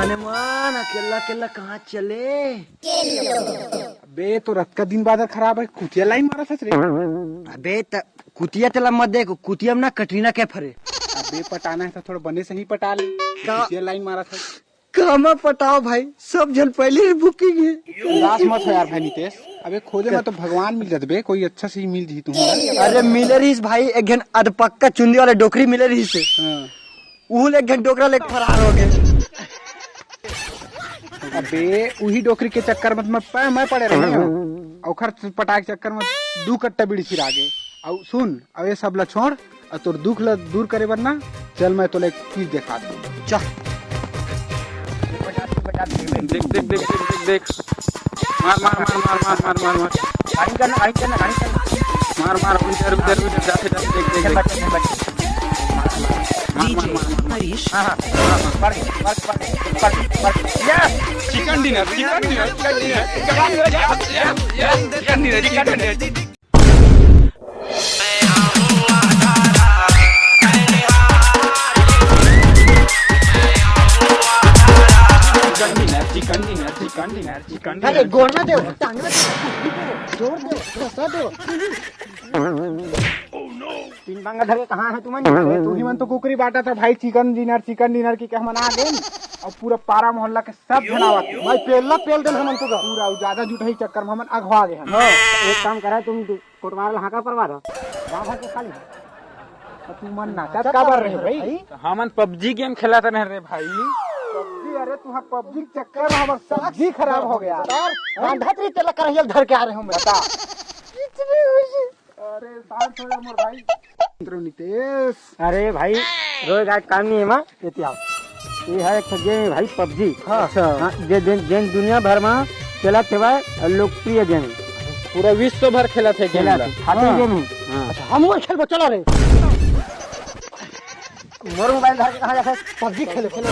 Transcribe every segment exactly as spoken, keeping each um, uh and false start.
मेहमान अकेला अकेला कहाँ चले? बे, तो रतका दिन बादर खराब है, कुतिया लाइन मारा सच रे। अबे, त कुतिया तेला मत देख, कुतिया में ना कटरीना कैफ हरे। अबे, पटाना है तो थोड़ा बने से ही पटा ले। का? कुतिया लाइन मारा था। कामा पटाओ भाई, सब झन पहले ही बुकिंग है। उदास मत हो यार भाई नितेश। अबे, खोजे में तो भगवान मिल जाते बे, कोई अच्छा से ही मिल जी तुम्हारा। अरे, मिले रहीस भाई, एक घन अधपक्का चुंदी वाले डोकरी मिले रहीस। हाँ। उहू ले एक घन डोकरा ले फरार हो गए। अबे, उही डोकरी के चक्कर में मैं प-, मैं पड़े रहे हूँ। ओखर पटाए के चक्कर में दू कट्टा बीड़ी सिरा गे। अउ सुन, अब ये सब ला छोड़, अउ तोर दुख ला दूर करे बर ना, चल मैं तोला एक चीज देखा दूँ। चल। देख, देख, देख, देख, देख, देख। मार, मार, मार, मार, मार, मार, मार, मार। गाड़ी करना, गाड़ी करना, गाड़ी करना। मार, मार, रुक जा, रुक जा, रुक जा, जाते, जाते, देख, देख, देख। मार, मार, मार, मार। हरीश। हाँ, हाँ, हाँ, हाँ। पड़ गया, पड़ गया, पड़ गया, पड़ गया, पड़ गया। या! Chicken dinner, chicken dinner, chicken dinner, chicken dinner, या, या, या, chicken dinner, chicken dinner. Chicken dinner, chicken dinner, chicken dinner, chicken अरे, डिनर। गोड़ में दे, टांग में दे, जोर दे, घसा दे। तीन पंगा धर के कहाँ है तुमन? अरे, तू ही मन तो कुकरी बांटा था भाई, चिकन डिनर, चिकन डिनर की के हमन आ गए अउ पूरा पारा मोहल्ला के सब झन आवत हे। भाई, पेलना पेल देन हमन तो गा। पूरा ज्यादा जुटाई चक्कर में हमन अघवा गए हन। हाँ, एक काम करा, तुम दु-, कोटवार ला हाका परवा दो। गाँव भर के खा ले। तो तू मन नाचत काबर रहे भाई? हमन पबजी गेम खेलत रहे रे भाई। पबजी? अरे, तुहार पबजी के चक्कर में हमर सब्जी खराब हो गया। यार, बांधत रही तेला करहिया धर के आ रहे हूँ मैं। बता। अरे, शांत हो जा मोर भाई। मित्र नितेश। अरे भाई, रोए गाय काम नहीं है माँ, ये क्या? ये है एक ठो गेम है भाई, पबजी। हाँ। अच्छा। हाँ, जे दिन, जे दुनिया भर में चलत हेवय अउ लोकप्रिय गेम है। पूरा विश्व भर खेलत है गेम खेलत ला। है, खाली हाँ। गेम है। हाँ। अच्छा, हम वो खेलबो, चलो रे। मोर मोबाइल धर के कहाँ जाथे? पबजी खेले, खेले।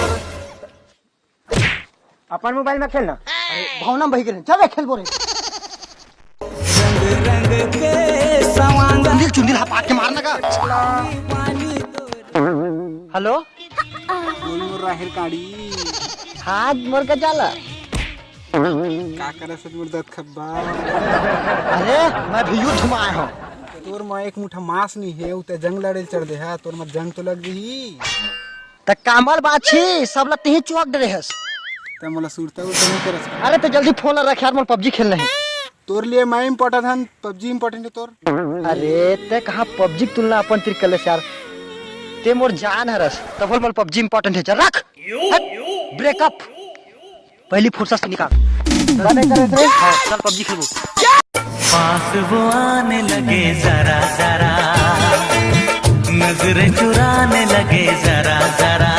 अपन मोबाइल में खेलना। अरे, भावना में बही के रहे। चल रे, खेलबो रे। रंग रंग के सवांग। चुंदिल, चुंदिल, हपाट के मारना का। हेलो? बोल मोर राहेर काड़ी। हाँ, मोर का चाला। का करे सच मोर दत खब्बा? अरे, मैं भी युद्ध में आया हूँ। तोर माँ एक मुठा मांस नहीं है, उते जंग लड़े चढ़ दे है, तोर माँ जंग तो लग गई। त कामल बाछी, सबला तिही चौक डरे हस। त मोला सुरता उरता नहीं करस का? अरे त जल्दी फोन ला रख यार, मोला पबजी खेलना है। तोर लिए मैं इंपॉर्टेंट हन, पबजी इंपॉर्टेंट है तोर। अरे ते कहाँ पबजी के तुलना अपन तिर कर लेस यार। ते मोर जान हरस, तब बोल मोला पबजी इंपॉर्टेंट है, चल रख। हट, ब्रेकअप। पहली फुर्सत से निकाल। हाँ, चल पबजी खेलबो। पास वो आने लगे जरा जरा, नजरें चुराने लगे जरा जरा,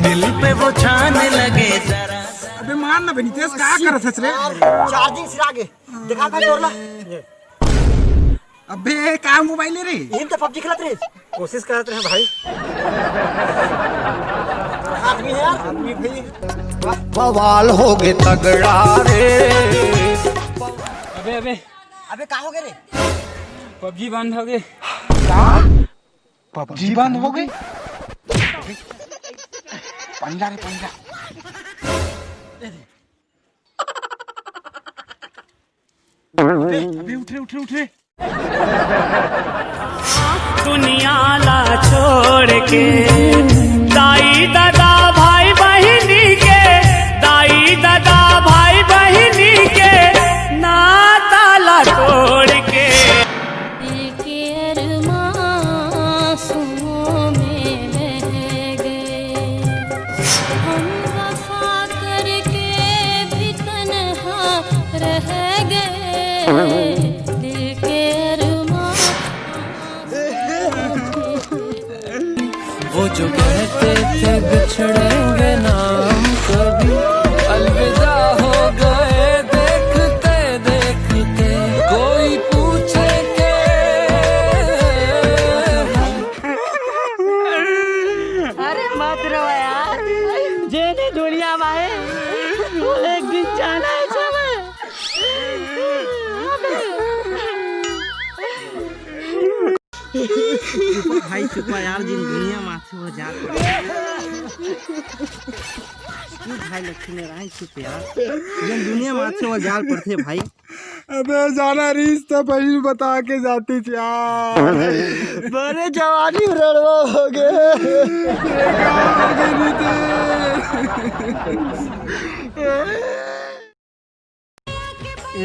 दिल पे वो छाने लगे जरा। अबे मार ना बे नितेश, का करत हस रे? चार्जिंग सिरा गे। दिखा भाई तोर ला। अबे का मोबाइल है रे? इही में तो पबजी खेलत रहे। कोशिश करत रहे भाई। आदमी है यार, आदमी भाई। बवाल हो गए तगड़ा रे। अबे, अबे। अबे का हो गए रे? पबजी बंद हो गए। पबजी बंद हो गई? पंजा रे पंजा। अबे उठ रे, उठ रे, उठ रे। दुनिया ला छोड़ के दाई दादा भाई बहिनी के, दाई दादा भाई बहिनी के नाता ला तोड़ के। दिल के अरमां आंसुओं में बह गए, हम वफा करके भी तन्हा रह गए। दिल के अरमां वो जो कहते थे बिछड़ेंगे ना हम कभी, अलविदा हो गए देखते देखते। कोई पूछे के अरे मत रो यार, जेने दुनिया में है, वो एक दिन जाना है सब। भाई चुप यार, जेन दुनिया में आथे वो जान पड़थे। चुप भाई लक्ष्मी नारायण, चुप यार, जेन दुनिया में आथे वो जान पड़थे भाई। अबे जाना रिस त पहिली बता के जाती यार। बड़े जवानी में रड़वा हो गए।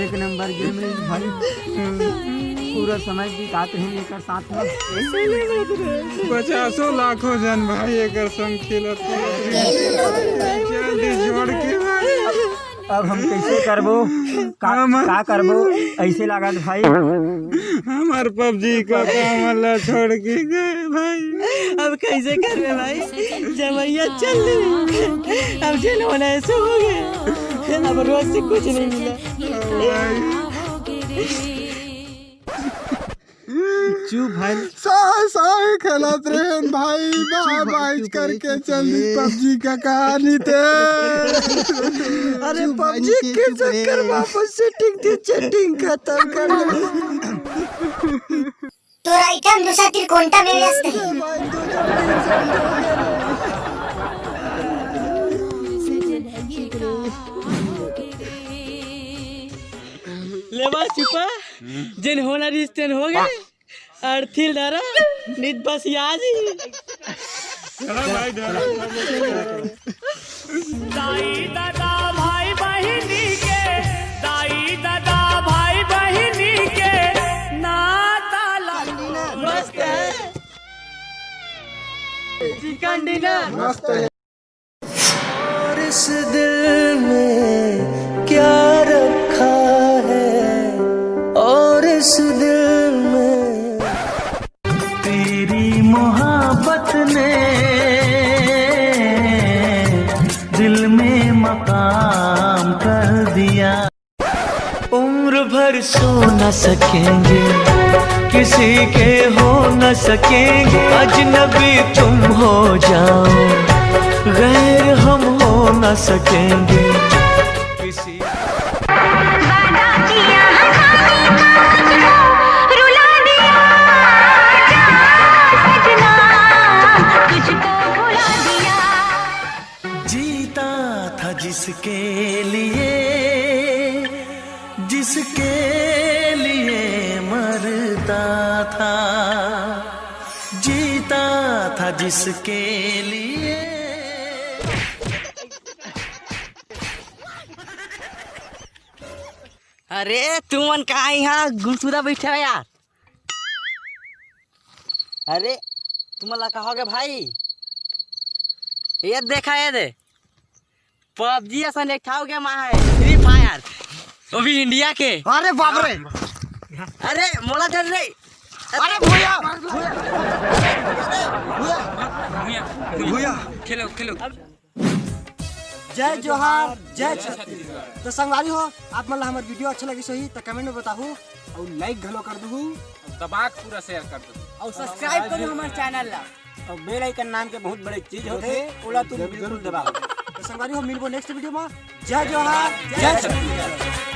एक नंबर गेम रे भाई, पूरा समय बितात हे एकर साथ में। पचासों लाखों जन भाई एकर संग खेलत हे। जल्दी छोड़ के भाई। अब हम कैसे करबो? का, हम का करबो? ऐसे लागत भाई। हमार पबजी का काम वाला छोड़ के गए भाई। अब कैसे करबे भाई? जवैया चल ले। अब जेल होना ऐसे हो गया। अब रोज से कुछ नहीं मिला। चुप भाई। साय साय खेलत रहेन भाई, बा चुप भाई, बाइच चुप भाई, करके चुप चल दी भाई। पबजी का कहानी ते। अरे चुप भाई, पबजी नीचे के चुप चक्कर रे। वापस सेटिंग थी, सेटिंग खत्म कर दे। तोर आइटम दूसरा तीर कोंटा में व्यस्त है। लेवा चुपा, जेन होना रिस तेन हो गए। अर्थी ल धरा, नित बस याद ही। दाई दादा भाई बहिनी के, दाई दादा भाई बहिनी के नाता ला। मस्त है। Chicken dinner. मस्त है। और इस दिल में क्या रखा है, और इस दिल में तेरी मोहब्बत ने दिल में मकाम कर दिया। उम्र भर सो न सकेंगे, किसी के हो न सकेंगे, अजनबी तुम हो जाओ, गैर हम हो न सकेंगे। किसी जीता था जिसके लिए, जिसके लिए मरता था, जीता था जिसके लिए। अरे तुमन का इहाँ गुमसुदा बैठे हो यार? अरे तुमन ला का हो गे भाई? ये देखा, ये दे, पबजी असन एक ठाव गेम आहे, फ्री फायर, वो भी इंडिया के। अरे बाप रे। अरे मोला दे रे। अरे भूया, भूया, भूया। खेलो, खेलो। जय जोहार, जय छत्तीसगढ़। तो संगवारी हो, आप मन ला हमर वीडियो अच्छा लगिस होही त कमेंट में बताहू अउ लाइक घलो कर दूहू। दबा के पूरा शेयर कर दो। अउ सब्सक्राइब करू हमर चैनल ला। अउ बेल आइकन नाम के बहुत बड़े चीज होथे, ओला तुम बिल्कुल दबाओ। तो संगवारी हो, मिलबो नेक्स्ट वीडियो में। जय जोहार, जय छत्तीसगढ़।